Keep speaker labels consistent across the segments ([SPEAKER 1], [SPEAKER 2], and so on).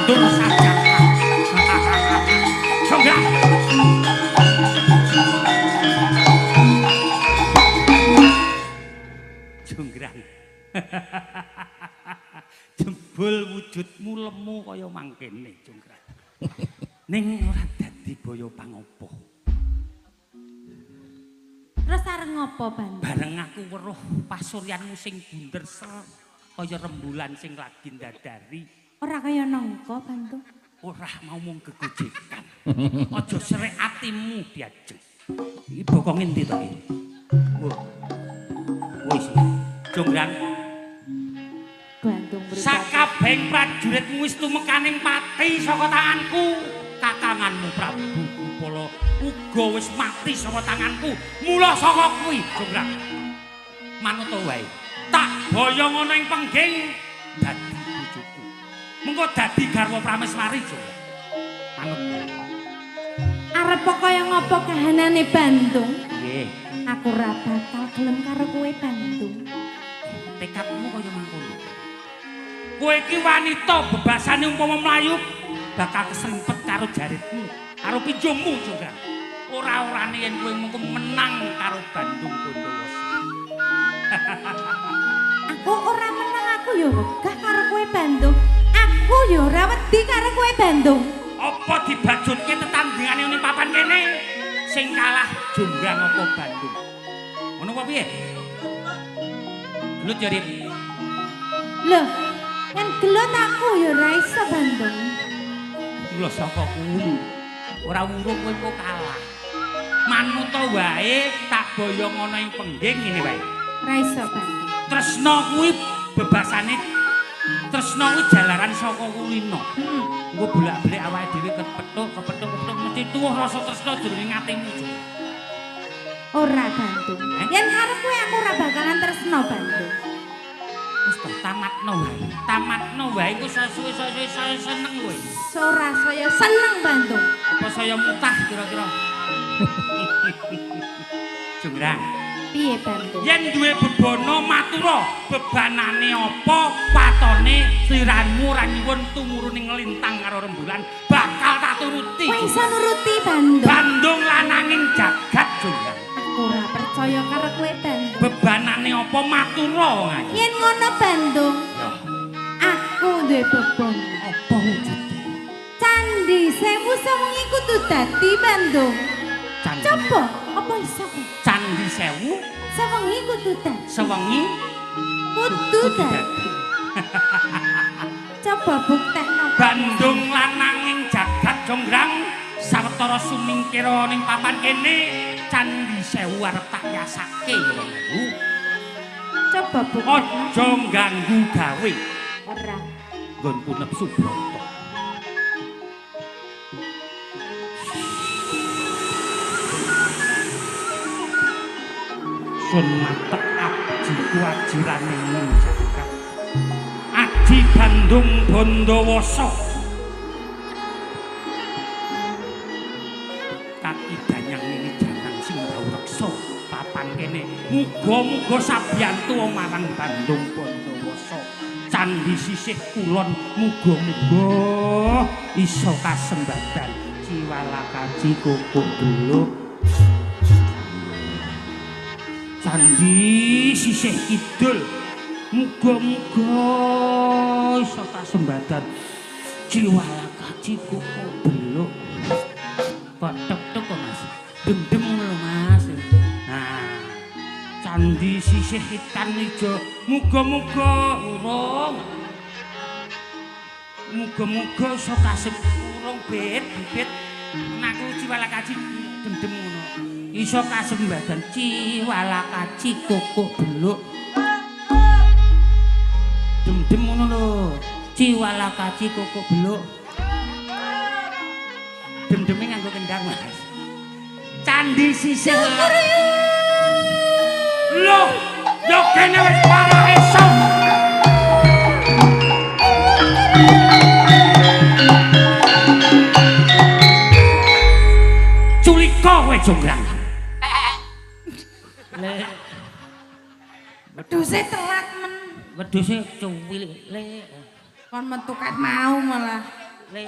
[SPEAKER 1] Mundur saja. Jonggrang. Jonggrang. Jebul wujudmu lemu kaya mangkene, Jonggrang. Ning ora dadi boyo pangopo.
[SPEAKER 2] Terus arep ngopo, Bandung?
[SPEAKER 1] Bareng aku weruh pasuryanmu sing bunder ser kaya rembulan sing lagi ndadari.
[SPEAKER 2] Ora kaya nangka, Bandung.
[SPEAKER 1] Ora mau mung gegojekan. Aja serek atimu diajeng. Iki bokonge endi to iki? Wah. Wis. Jonggrang.
[SPEAKER 2] Bandung mripate.
[SPEAKER 1] Sakabehing prajuritmu wis tumekaning pati saka tanganku. Kakanganmu Prabu Gupala uga wis mati saka tanganku. Mula saka kuwi, Jonggrang. Manut wae. Tak boyong ana ing pengging dadi bojoku. Mengko dadi garwa Prameswari, Jonggrang. Manut.
[SPEAKER 2] Arep kaya ngopo kahanane Bandung?
[SPEAKER 1] Nggih.
[SPEAKER 2] Aku ora bakal gelem karo kowe, Bandung.
[SPEAKER 1] Tekadmu kaya mangkono. Kowe iki wanita bebasane umpama mlayu bakal keserimpet karo jaritmu, karo pinjungmu, Jonggrang. Ora-orane yen kowe mengko menang karo Bandung Bondowoso.
[SPEAKER 2] Aku ora menang, aku ya wegah karo kowe, Bandung. Aku ya ora wedi karo kowe, Bandung.
[SPEAKER 1] Apa dibajutke tetandingane ning papan kene? Sing kalah Jonggrang apa Bandung? Ngono apa piye? Gelut ya, Rit.
[SPEAKER 2] Loh, yen gelut aku ya ora iso, Bandung.
[SPEAKER 1] Lho saka kuwi. Ora urung kowe kok kalah. Manut wae tak boyong ana ing pengging ngene wae.
[SPEAKER 2] Ora iso, Bandung.
[SPEAKER 1] Tresna kuwi bebasane, tresna kuwi jalaran saka kulino. Engko bolak-balik awake dhewe kepethuk, kepethuk, kepethuk mesti tuwuh rasa tresna jroning atimu.
[SPEAKER 2] Ora, Bandung. Yen karo kowe aku ora bakalan tresna, Bandung.
[SPEAKER 1] Wis to, tamatno wae. Tamatno wae engko suwe suwe saya seneng kowe.
[SPEAKER 2] Ora saya seneng, Bandung.
[SPEAKER 1] Apa saya mutah kira-kira? Jonggrang.
[SPEAKER 2] Piye, Bandung?
[SPEAKER 1] Yen duwe bebana matura, bebanane apa? Patone sliramu ora nyuwun tumurune nglintang karo rembulan, bakal tak turuti.
[SPEAKER 2] Kowe iso nuruti, Bandung.
[SPEAKER 1] Bandung lananging jagat, Jonggrang.
[SPEAKER 2] Aku ora percaya karo kowe, Bandung.
[SPEAKER 1] Bebanane apa matura wong ayu?
[SPEAKER 2] Yen ngono, Bandung.
[SPEAKER 1] Ya.
[SPEAKER 2] Aku duwe bebana.
[SPEAKER 1] Apa wujude?
[SPEAKER 2] Candi Sewu sewengi kudu dadi, Bandung.
[SPEAKER 1] Candi.
[SPEAKER 2] Coba, apa iso?
[SPEAKER 1] Candi Sewu
[SPEAKER 2] sewengi kudu dadi.
[SPEAKER 1] Sewengi
[SPEAKER 2] kudu dadi. Coba buktekno.
[SPEAKER 1] Bandung lananging jagat, Jonggrang, sawetara sumingkira ning papan kene, Candi Sewu arep tak yasake ya wong ayu.
[SPEAKER 2] Coba buktekno.
[SPEAKER 1] Aja ngganggu gawe.
[SPEAKER 2] Ora.
[SPEAKER 1] Nggonku nepsu brata. Sun matek abjiku ajirane ning jagat. Aji Bandung Bondowoso. Kaki danyang ini janang sing bau reksa papan kene. Muga-muga sabiyantu marang Bandung Bondowoso. Candi sisih kulon muga-muga iso kasembadan. Ciwalakaji kukuk beluk. Candi sisih kidul muga-muga iso kasembadan. Ciwalakaji kukuk beluk. Kok tek-tek kok, Mas? Dem-dem lho, Mas. Nah, candi sisih hitan ijo muga-muga urung. Muga-muga iso kasep urung bit bibit. Naku ciwalakaji dem-dem ngono. Iso kasembadan ciwalakaji kukuk beluk. Dem-dem ngono lho. Ciwalakaji kukuk beluk. Dem-deme nganggo kendang, Mas. Candi sisih. Loh, yo kene wis parah esuk. Culika kowe, Jonggrang. Le.
[SPEAKER 2] Wedhuse telat men.
[SPEAKER 1] Wedhuse cuwil le.
[SPEAKER 2] Kon metu ket mau malah.
[SPEAKER 1] Le.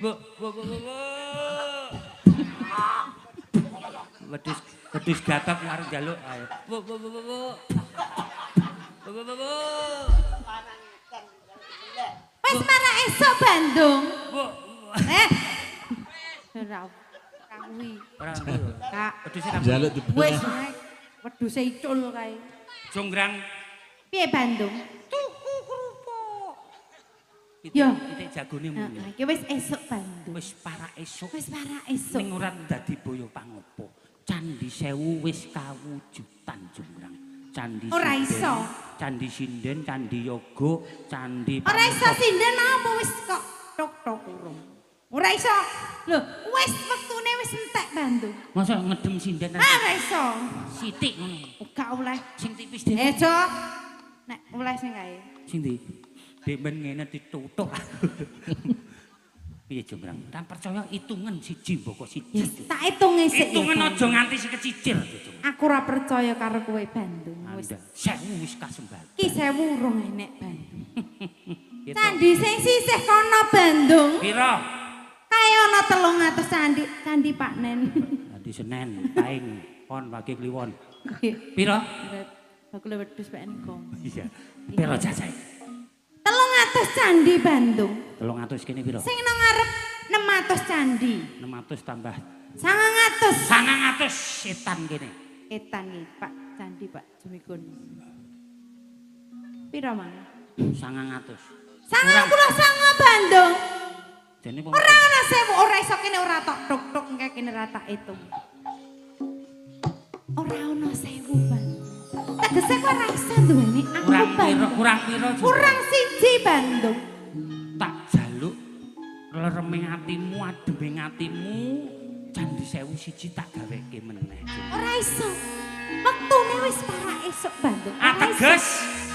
[SPEAKER 1] Bu bu bu bu. Wedhus wedhus gatot arep njaluk ayo. Bu bu bu bu. Bu bu bu.
[SPEAKER 2] Wis marak esuk Bandung.
[SPEAKER 1] Bu.
[SPEAKER 2] Eh. Ora kuwi.
[SPEAKER 1] Ora kuwi.
[SPEAKER 2] Kak,
[SPEAKER 1] wedhuse kabeh.
[SPEAKER 3] Njaluk dibelah.
[SPEAKER 2] Wis wedhuse icul kae.
[SPEAKER 1] Jonggrang.
[SPEAKER 2] Piye Bandung?
[SPEAKER 1] Tuku kerupuk.
[SPEAKER 2] Ya.
[SPEAKER 1] Titik jagone muni.
[SPEAKER 2] Heeh, iki wis esuk Bandung.
[SPEAKER 1] Wis parak esuk.
[SPEAKER 2] Wis parak esuk.
[SPEAKER 1] Ning ora dadi boyo pangopo. Candi Sewu wis kawujudan Jonggrang. Candi
[SPEAKER 2] ora iso.
[SPEAKER 1] Candi Sinden, Candi Yoga, Candi
[SPEAKER 2] ora iso sinden apa wis kok tok-tok urung. Ora iso. Lho, wis wektune wis entek Bandung.
[SPEAKER 1] Masa ngedem sinden?
[SPEAKER 2] Ora iso.
[SPEAKER 1] Sithik ngono.
[SPEAKER 2] Gak oleh.
[SPEAKER 1] Sing tipis dhewe.
[SPEAKER 2] Eh, Cok. Nek oleh sing kae.
[SPEAKER 1] Sing ndi? Demen ngene ditutuk. Piye Jonggrang? Ora percaya hitungen siji mboko siji.
[SPEAKER 2] Ya tak hitunge sik.
[SPEAKER 1] Hitungen aja nganti sing kecicil.
[SPEAKER 2] Aku ora percaya karo kowe Bandung. Wis
[SPEAKER 1] 1000 wis kasembal.
[SPEAKER 2] Ki 1000 urung enek Bandung. Candi sing sisih kono Bandung.
[SPEAKER 1] Pira?
[SPEAKER 2] Kae ana 300 candi, candi Pak Nen.
[SPEAKER 1] Candi Senen, Paing, Pon, Wage Kliwon. Pira?
[SPEAKER 2] Bakule wedhus Pak Engko.
[SPEAKER 1] Iya. Pira cacahe?
[SPEAKER 2] 300 candi Bandung.
[SPEAKER 1] 300 kene pira?
[SPEAKER 2] Sing nang ngarep 600 candi.
[SPEAKER 1] 600 tambah
[SPEAKER 2] 900.
[SPEAKER 1] 900 setan kene.
[SPEAKER 2] Etan iki Pak candi Pak Jumikun. Pira mang?
[SPEAKER 1] 900.
[SPEAKER 2] 99 Bandung.
[SPEAKER 1] Jane
[SPEAKER 2] ora ana 1000 ora iso kene ora tok tok-tok engke kene ora tak hitung. Ora ana 1000 Bandung. Tegese kok ora iso duweni aku Bandung.
[SPEAKER 1] Kurang pira?
[SPEAKER 2] Kurang siji Bandung.
[SPEAKER 1] Tak jaluk lereming atimu, ademing atimu, Candi Sewu siji tak gaweke meneh.
[SPEAKER 2] Ora iso. Wektune wis parak esuk Bandung.
[SPEAKER 1] Ateges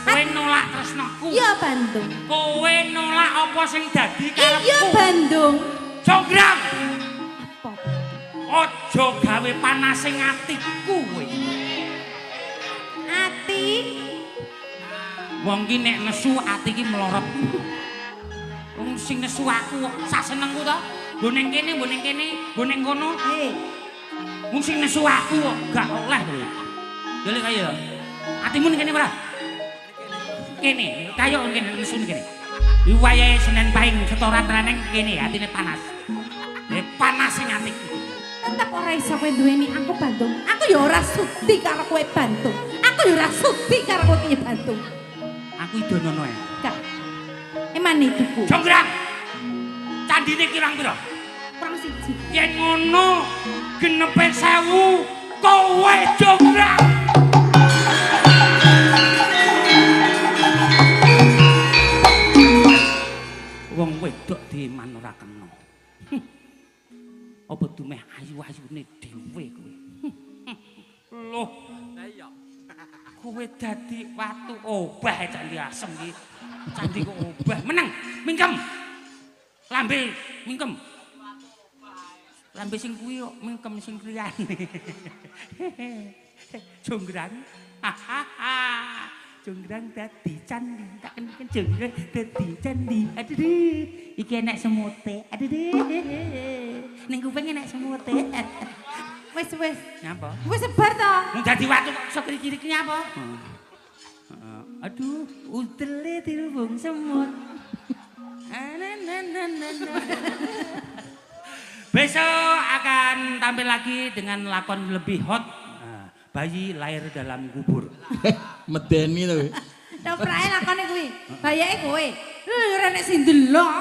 [SPEAKER 1] kowe nolak tresnaku.
[SPEAKER 2] Iya Bandung.
[SPEAKER 1] Kowe nolak apa sing dadi karepku.
[SPEAKER 2] Iya Bandung.
[SPEAKER 1] Jonggrang.
[SPEAKER 2] Apa?
[SPEAKER 1] Aja gawe panasing atiku kowe.
[SPEAKER 2] Ati
[SPEAKER 1] wong ki nek nesu ati ki mlorot. Wong sing nesu aku kok sak senengku to. Nggo ning kene, nggo ning kene, nggo ning kono. Wong sing nesu aku kok gak oleh to. Ya lek kaya. Atimu ning kene ora? Kene, kaya kene nesu ning kene. Iki wayahe Senen Pahing setoran reneng kene atine panas. Panas sing atiku.
[SPEAKER 2] Tetep ora iso kowe duweni aku Bandung. Aku ya ora sudi karo kowe Bandung. Aku ya ora sudi karo kowe ki Bandung.
[SPEAKER 1] Aku idonono ae.
[SPEAKER 2] Gak. Eman iduku.
[SPEAKER 1] Jonggrang. Candine kirang pira?
[SPEAKER 2] Kurang siji.
[SPEAKER 1] Yen ngono genepe 1000 kowe Jonggrang. Wong wedok diman ora kena. Apa dumeh ayu-ayune dhewe kowe. Loh,
[SPEAKER 4] Lah iya.
[SPEAKER 1] Kowe dadi watu obah candi asem iki. Candi kok obah. Meneng, mingkem. Lambe mingkem. Lambe sing kuwi kok mingkem sing liyane. Jonggrang. Jonggrang dadi candi. Tak kenken jonggrang dadi candi. Aduh, iki enek semute. Aduh. Ning kuping enek semute.
[SPEAKER 2] Wis wis.
[SPEAKER 1] Nyapa?
[SPEAKER 2] Wis sebar to.
[SPEAKER 1] Mung dadi watu kok iso krik-krik nyapa? Heeh. Aduh, udele dirubung semut. Besok akan tampil lagi dengan lakon lebih hot. Bayi lahir dalam kubur.
[SPEAKER 3] Medeni to.
[SPEAKER 2] Toprake lakone kuwi. Bayake kowe. Lho ora nek sing ndelok.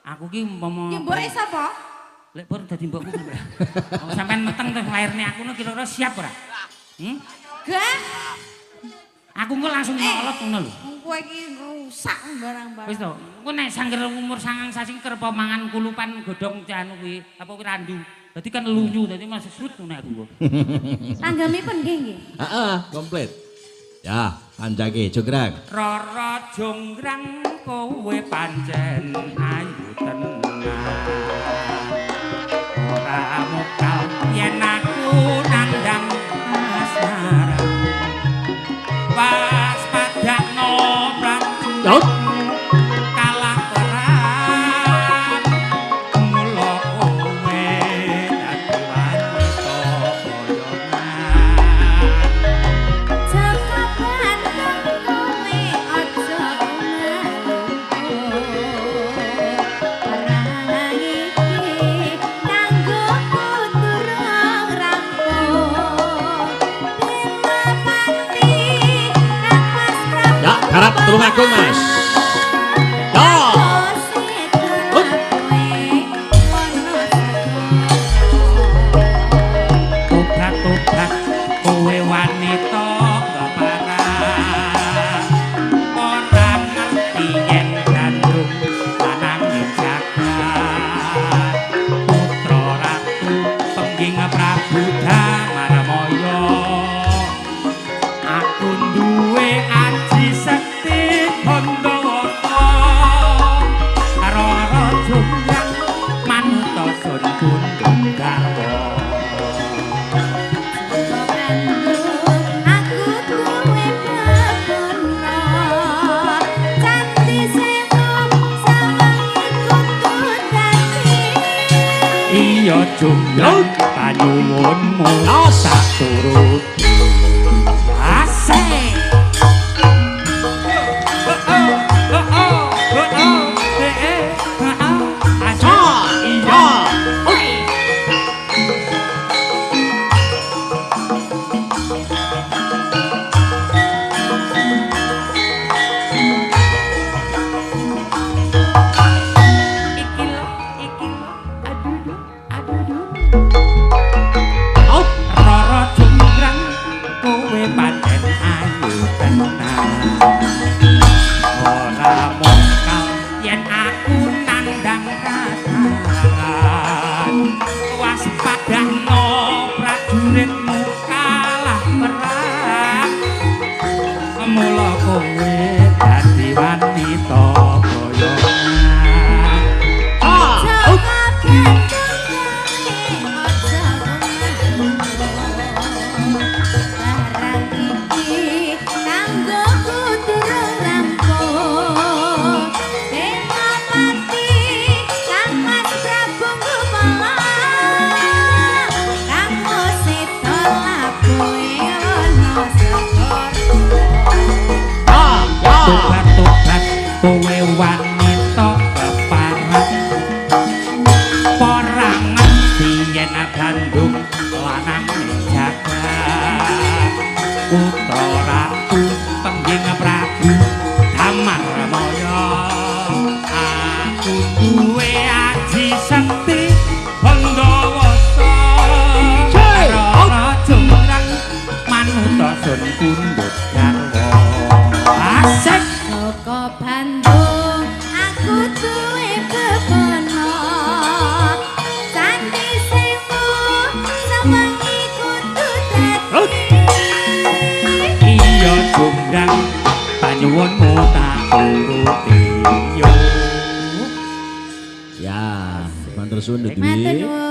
[SPEAKER 1] Aku ki umpama
[SPEAKER 2] Ya mboke sapa?
[SPEAKER 1] Lek pur dadi mbokku kuwi. Wong sampean meteng terus lairne aku no kira-kira siap ora? Hmm?
[SPEAKER 2] Gak.
[SPEAKER 1] Aku engko langsung nyolot ngono lho.
[SPEAKER 2] Wong kowe iki rusak barang-barang.
[SPEAKER 1] Wis to, engko nek sangger umur 9 sasi kerep mangan kulupan godhong anu kuwi, apa kuwi randu. Dadi kan lunyu, dadi masih srut ngono aku kok.
[SPEAKER 2] Tanggamipun nggih nggih.
[SPEAKER 3] Heeh, komplit. Ya, anjake Jonggrang.
[SPEAKER 1] Rara Jonggrang kowe pancen ayu tenan. Ora mokal yen aku nandang asmara. Pas padakno prajurit kalah perang.
[SPEAKER 3] Tulungagung Mas. Ya.
[SPEAKER 1] Tobat-tobat kowe wanita keparah. Ora ngerti yen gandrung lanang jagat. Putra ratu pengging Prabu Damarmaya. Aku duwe aji sekti Bandawata. Rara Jonggrang manuta sun pundhut garwa.
[SPEAKER 2] Aku duwe bebono candi sewu sawengi kudu dadi.
[SPEAKER 1] Iya Jonggrang panyuwunmu tak turuti. Asik. Iya. Iki lho, iki lho. Aduh duh, aduh duh. Rara Jonggrang kowe pancen ayu tenan. Ora mokal yen aku nandang kasaran. Waspadano prajuritmu kalah perang. Mula kowe dadi wanita boyongan.
[SPEAKER 2] Jaka Bandung kowe aja omah. Barang iki kanggo durung rampung. Senopati Kang Mas Prabu Gupala. Kang Seta labuhe ana segara.
[SPEAKER 1] Tobat-tobat kowe wanita keparat. Ora ngerti yen gandrung lanang jagat. Putra ratu pengging Prabu Damarmaya. Aku duwe aji sekti Bandawasa. Rara Jonggrang manuta sun pundhut garwa. Asik.
[SPEAKER 2] Jaka Bandung aku duwe bebono candi sewu sawengi kudu dadi.
[SPEAKER 1] Iya Jonggrang panyuwunmu tak turuti. Yo.
[SPEAKER 3] Ya, matur suwun Dwi.
[SPEAKER 2] Matur nuwun.